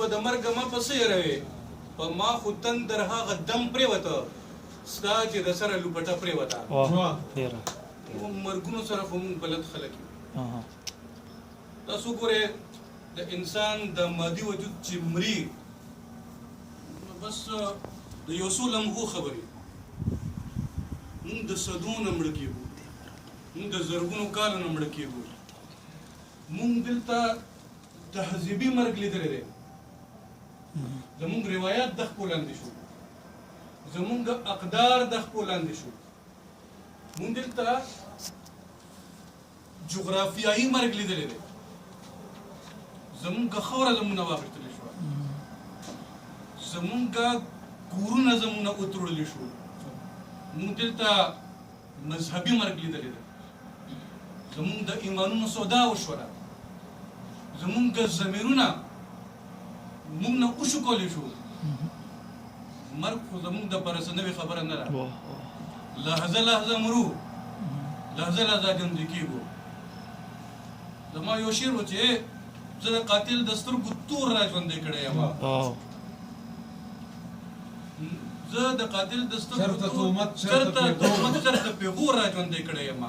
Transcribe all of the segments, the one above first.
به د مرګه ما په څه یروې، په ما خو تندر هغه دم پرېوته، ستا چې د سره لوپټه پرېوته. واه، ډېره. مرګونو سره خو موږ بلد خلک یو. تاسو ګورئ، د انسان د مادي وجود چې مري، نو بس د یو څو لمحو خبرې. موږ د صدو نه مړه کېږو، موږ د زرګونو کالو نه مړه کېږو. موږ دلته تهذیبي مرګ لیدلی دی، زموږ روایات د خپو لاندې شو، زموږ اقدار د خپو لاندې شو. موږ دلته جغرافیایي مرګ لیدلی دی، زموږ خاوره زموږ نه واخیستل شوه، زموږ کورونه زموږ نه وتړل شو. موږ دلته مذهبي مرګ لیدلی دی، زموږ د ایمانونو سودا وشوله، زموږ ضمیرونه موږ نه وشکول شو. مرګ خو زموږ د پاره څه نوې خبره نه ده. لحظه لحظه مرو، لحظه لحظه ژوندي کېږو. زما یو شعر و چې زه د قاتل د سترګو تور را ژوندی کړی یم. زه د قاتل د سترګو تور، چرته تهمت، چرته پیغور را ژوندی کړی یم،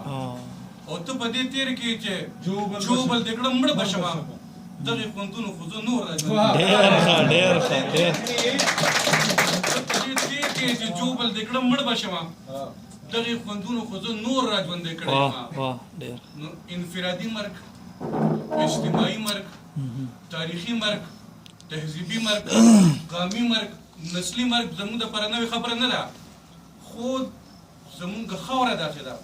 او ته په دې تیر کې چې ژوبل دې کړم، مړ به شم، دغې خوندونو خو زه نور را ژوندی. ډېر ښه، ډېر ښه، ډېر. ته په دې تیر کې چې ژوبل دې کړم، مړ به شم، دغې خوندونو خو زه نور را ژوندی کړی یم. واه، ډېر. نو انفرادي مرګ، اجتماعي مرګ، تاریخي مرګ، تهذیبي مرګ، قامي مرګ، نسلي مرګ زموږ دپاره نوې خبره نه ده، خو زموږ خاوره داسې ده،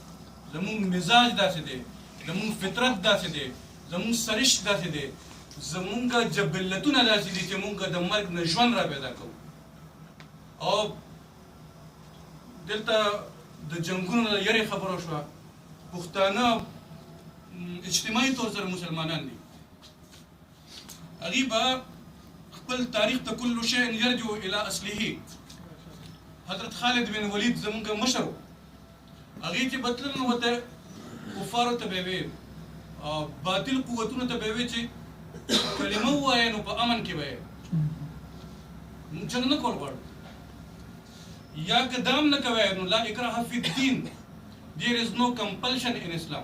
زموږ مزاج داسې دی، زموږ فطرت داسې دی، زموږ سرشت داسې دی، زموږ جبلتونه داسې دي چې موږ د مرګ نه ژوند را پیدا کوو. او دلته د جنګونو نه یرې خبره شوه. پښتانه اجتماعي طور سره مسلمانان دي، هغوی به خپل تاریخ ته، كل شيء يرجع الى اصله. حضرت خالد بن ولید زمونږ مشر و، هغې چې به تلل، نو ورته کفارو ته به وی، باطل قوتونو ته به وی چې کلمه ووایه نو په امن کې به یې، موږ جنګ نه کول غواړو، یا که دام نه کوی نو لا اکراه فی الدین، there is no compulsion in Islam.